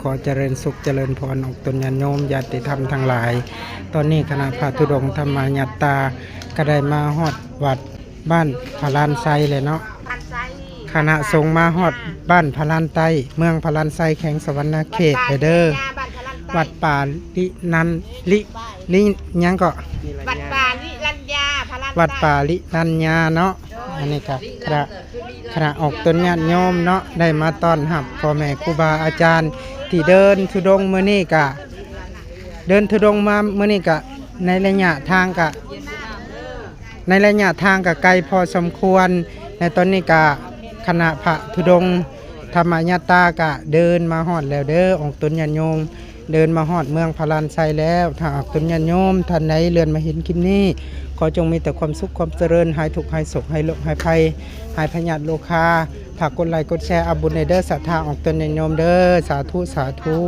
ຂໍຈະເລີນສຸກຈະເລີນພອນອອກຕົນຍາດໂຍມຍາດຕິທຳທັງຫຼາຍ. ຕອນນີ້ຄະນະພະທຸດົງທຳມະຍາດຕາກະໄດ້ມາຮອດວັດບ້ານພະລານໄຊແລ້ວເນາະ. ຄະນະສົງມາຮອດບ້ານພະລານໃຕ້ ເມືອງພະລານໄຊ ແຂວງສະຫວັນນະເຂດແລ້ວເດີ. ວັດປ່າລິນັນ ລິ ລິ ຫຍັງເກາະ? ວັດປ່າລິລັນຍາ ພະລານໃຕ້ ວັດປ່າລິລັນຍາເນາະ. ອັນນີ້ກະຄະນະ ຄະນະອອກຕົນຍາດໂຍມເນາະ ໄດ້ມາຕ້ອນຮັບພໍ່ແມ່ຄູບາອາຈານທີ່ເດີນທຸດົງມື້ນີ້ກະ ເດີນທຸດົງມາມື້ນີ້ກະ ໃນໄລຍະທາງກະ ໃນໄລຍະທາງກະໄກພໍສົມຄວນ. ໃນຕອນນີ້ກະຄະນະພະທຸດົງທຳມະຍາດຕາກະເດີນມາຮອດແລ້ວເດີ. ອອກຕົນຍາດໂຍມເດີນມາຮອດເມືອງພະລານໄຊແລ້ວ. ຖ້າອອກຕົນຍາດໂຍມທ່ານໃດເລື່ອນມາເຫັນຄລິບນີ້ ຂໍຈົ່ງມີແຕ່ຄວາມສຸກຄວາມຈະເລີນ ຫາຍທຸກຫາຍໂສກຫາຍໂລກຫາຍໄພ ຫາຍພະຍາດໂລຄາ. ຝາກກົດໄລກົດແຊເອົາບຸນແດ່ເດີ ສັດທາອອກຕົນຍາດໂຍມເດີ. ສາທຸ ສາທຸ.